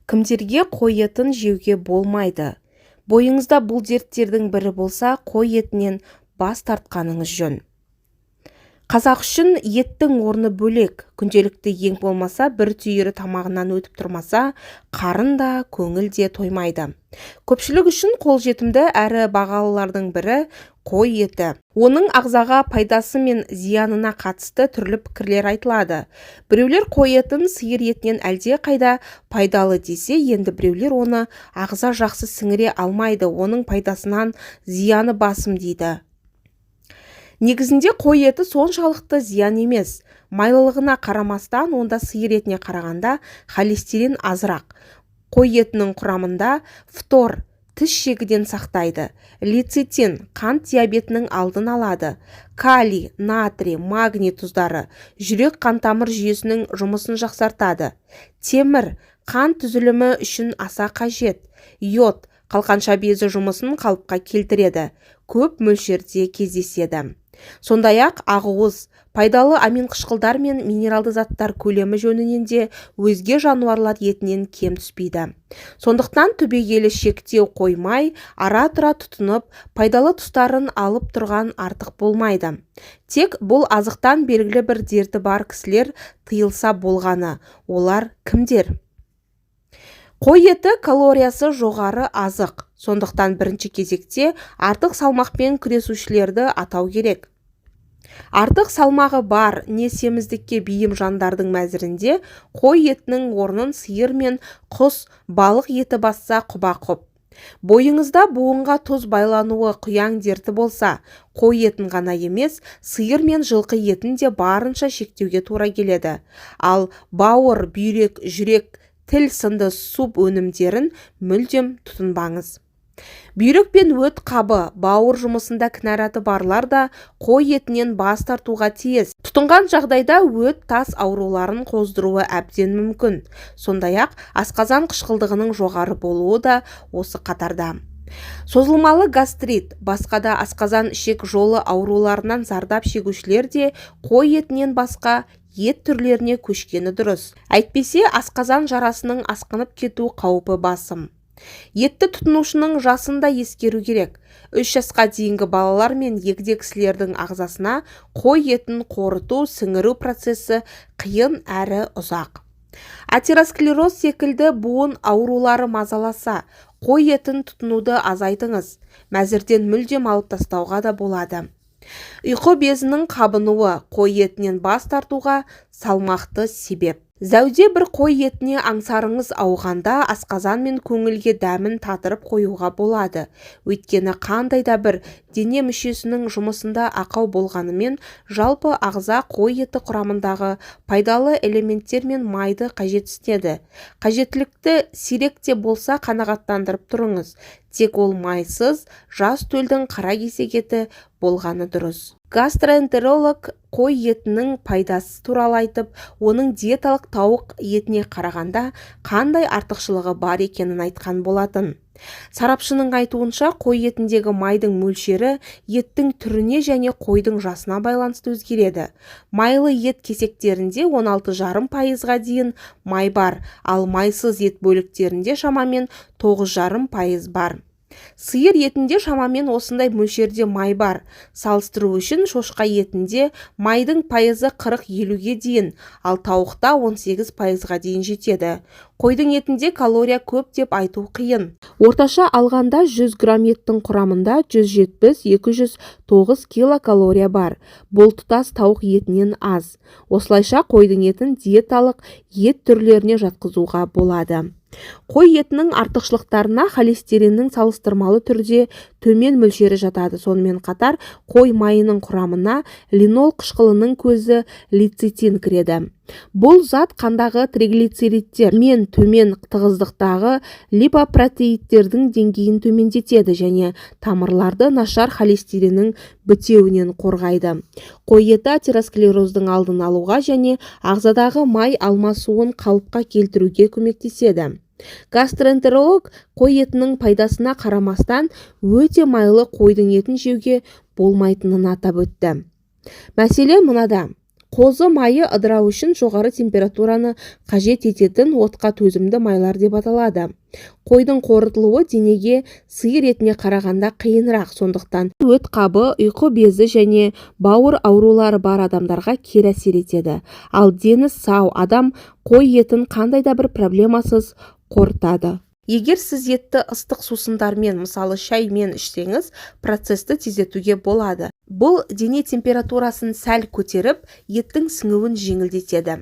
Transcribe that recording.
Кімдерге қой етін жеуге болмайды? Бойыңызда бұл дерттердің бірі болса, қой етінен бас тартқаныңыз жөн. Қазақ үшін еттің орны бөлек. Күнделікті ең болмаса бір түйірі тамағынан өтіп тұрмаса, қарын да, көңіл де тоймайды. Көпшілік үшін қолжетімді әрі бағалылардың бірі – қой еті. Оның ағзаға пайдасы мен зиянына қатысты түрлі пікірлер айтылады. Біреулер қой етін сиыр етінен әлде қайда пайдалы десе, енді біреулер оны ағза жақсы сіңіре алмайды, оның пайдасынан зияны басым дейді. Негізінде қой еті соншалықты зиян емес. Майлылығына қарамастан, онда сиыр етіне қарағанда холестерин азырақ. Қой етінің құрамында фтор тіс жегіден сақтайды, лецитин қант диабетінің алдын алады, калий, натрий, магний тұздары жүрек қантамыр жүйесінің жұмысын жақсартады, темір қан түзілімі үшін аса қажет, йод қалқанша безі жұмысын қалыпқа келтіреді, көп мөлшерде кездеседі. Сондай-ақ ақуыз, пайдалы аминқышқылдар мен минералды заттар көлемі жөнінен де өзге жануарлар етінен кем түспейді. Сондықтан түбегейлі шектеу қоймай, ара-тұра тұтынып, пайдалы тұстарын алып тұрған артық болмайды. Тек бұл азықтан белгілі бір дерті бар кісілер тыйылса болғаны. Олар кімдер? Қой еті – калориясы жоғары азық. Сондықтан бірінші кезекте артық салмақпен күресушілерді атау керек. Артық салмағы бар не семіздікке бейім жандардың мәзірінде қой етінің орнын сиыр мен құс, балық еті басса, құба-құп. Бойыңызда буынға тұз байлануы, құяң дерті болса, қой етін ғана емес, сиыр мен жылқы етін де барынша шектеуге тура келеді. Ал бауыр, бүйрек, жүрек, тіл сынды суп өнімдерін мүлдем тұтынбаңыз. Бүйрек пен өт қабы, бауыр жұмысында кінәраты барлар да қой етінен бас тартуға тиіс. Тұтынған жағдайда өт тас ауруларын қоздыруы әбден мүмкін. Сондай-ақ асқазан қышқылдығының жоғары болуы да осы қатарда. Созылмалы гастрит, басқа да асқазан ішек жолы ауруларынан зардап шегушілер де қой етінен басқа ет түрлеріне көшкені дұрыс. Әйтпесе асқазан жарасының асқынып кету қаупі басым. Етті тұтынушының жасын да ескеру керек. 3 жасқа дейінгі балалар мен егде кісілердің ағзасына қой етін қорыту, сіңіру процесі қиын әрі ұзақ. Атеросклероз секілді буын аурулары мазаласа, қой етін тұтынуды азайтыңыз. Мәзірден мүлдем алып тастауға да болады. Ұйқы безінің қабынуы қой етінен бас тартуға салмақты себеп. Зәуде бір қой етіне аңсарыңыз ауғанда, асқазан мен көңілге дәмін татырып қоюға болады. Өйткені қандай да бір дене мүшесінің жұмысында ақау болғанымен, жалпы ағза қой еті құрамындағы пайдалы элементтер мен майды қажетсінеді. Қажеттілікті сирек те болса қанағаттандырып тұрыңыз. Тек ол майсыз, жас төлдің қара кесек еті болғаны дұрыс. Гастроэнтеролог қой етінің пайдасы туралы айтып, оның диеталық тауық етіне қарағанда қандай артықшылығы бар екенін айтқан болатын. Сарапшының айтуынша, қой етіндегі майдың мөлшері еттің түріне және қойдың жасына байланысты өзгереді. Майлы ет кесектерінде 16,5%-ға дейін май бар, ал майсыз ет бөліктерінде шамамен 9,5% бар. Сиыр етінде шамамен осындай мөлшерде май бар. Салыстыру үшін, шошқа етінде майдың пайызы 40-50-ге дейін, ал тауықта 18%-ға дейін жетеді. Қойдың етінде калория көп деп айту қиын. Орташа алғанда, 100 грамм еттің құрамында 170-209 килокалория бар. Бұл тұтас тауық етінен аз. Осылайша, қойдың етін диеталық ет түрлеріне жатқызуға болады. Қой етінің артықшылықтарына холестериннің салыстырмалы түрде төмен мөлшері жатады. Сонымен қатар қой майының құрамына линол қышқылының көзі лецитин кіреді. Бұл зат қандағы триглицеридтер мен төмен тығыздықтағы липопротеидтердің деңгейін төмендетеді және тамырларды нашар холестериннің бітеуінен қорғайды. Қой еті атеросклероздың алдын алуға және ағзадағы май алмасуын қалыпқа келтіруге көмектеседі. Гастроэнтеролог қой етінің пайдасына қарамастан, өте майлы қойдың етін жеуге болмайтынын атап өтті. Мәселе мынада: Қозы майы ыдырау үшін жоғары температураны қажет ететін отқа төзімді майлар деп аталады. Қойдың қорытылуы денеге сиыр етіне қарағанда қиынырақ, сондықтан өт қабы, ұйқы безі және бауыр аурулары бар адамдарға кері әсер етеді. Ал дені сау адам қой етін қандай да бір проблемасыз қорытады. Егер сіз етті ыстық сусындармен, мысалы, шаймен ішсеңіз, процесті тездетуге болады. Бұл дене температурасын сәл көтеріп, еттің сіңуін жеңілдетеді.